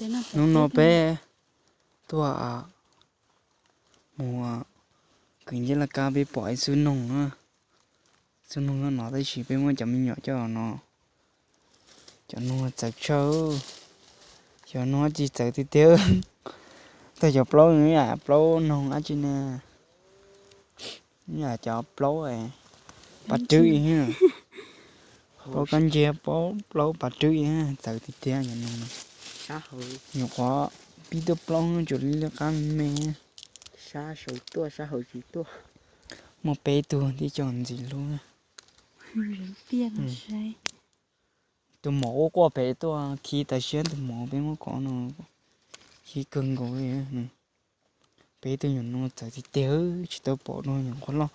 Hnub no peb tuaj mus kwv ncej laj kab, peb pom ib xub noog, xub noog nyob no tab sis peb muab cov me nyuam coj no. Cov noog txawv tshaj, cov noog dab tsi txawv tiag tiag. Tag cov plaub, yam plaub noog dab tsi ne, yam cov plaub pas rwb, plaub kab ncej, plaub pas rwb, txawv tiag tiag cov noog no. Nyuam qhuav pib tuaj plaub tsuas li laj kab me me. Muaj peb tug thiab coj ntxiv lub. Tus maum ub quaj pem tuaj khi tas siab, tus maum peb muab kov no khi kawg nkaus li. Peb tus nyuam no txawv tiag tiag, tsis tau pom no nyuam qhuav loj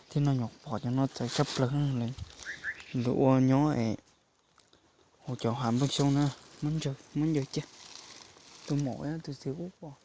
thiab no nyuam pom cov no txawv tshaj plaws. Lawv ua nyob es ua cov hav nplooj xyoob na, muab ncaws cia. Tus maum tus txiv ub quaj.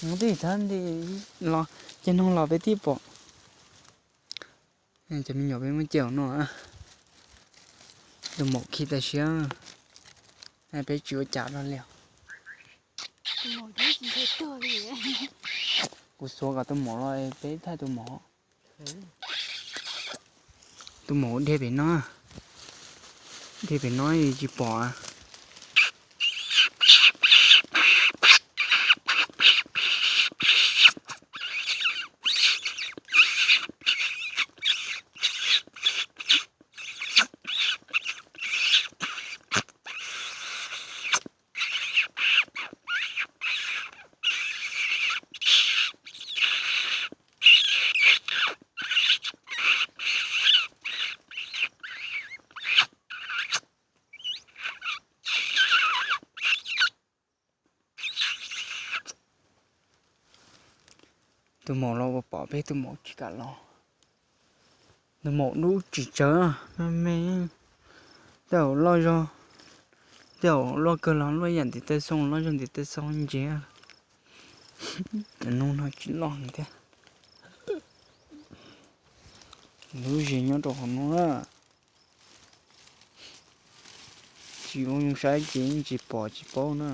Mus twj ywm thab nti los, ces noog los peb thiaj pom. Cov me nyuam peb muab cia no, tus maum khi tas siab, peb tsis ua cas rau li. Kuv xuav kom tus maum los peb thaij tus maum. Tus maum dhia pem no, dhia pem no tsis pom. Tus maum los ua pom peb tus maum tsis kam los. Tus maum dub tsis tsawv, me me. Tej zaum loj zog, tej zaum loj kawg los luaj ib yam ntiv taw xoo, loj zog ntiv taw xoo ntsia. Cov noog no tsis loj thiab. Lub zes nyob rau hauv no na. Tsis ua zoo saib ces yeej tsis pom tsis paub na.